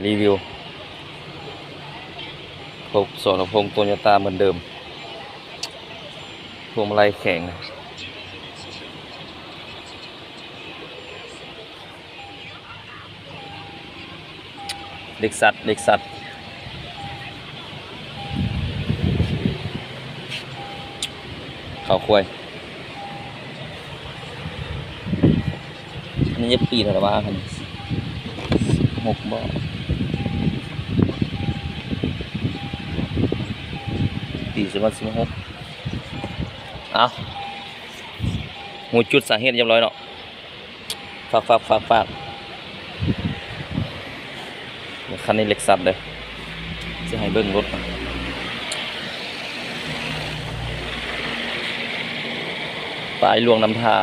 ຣີວິວ ພົບສອນະພົງໂຕໂຍຕ້າເໝືອນເດີມ ພວງມາໄລແຂງ ເລັກຊັດ ເລັກຊັດ ເຂົ້າຄວາຍ. ອັນນີ້ຈັກປີແລ້ວວະ ອັນນີ້ ຫົກບໍ? ປີສອງພັນສິບຫົກ. ເອົ້າ ຮູ້ຈຸດສາເຫດຮຽບຮ້ອຍເນາະ. ຝາກ ຝາກ ຝາກ ຝາກ. ຄັນນີ້ເລັກຊັດເດີ້ ຊິໃຫ້ເບິ່ງລົດ ປ້າຍຫຼວງນ້ຳທາ.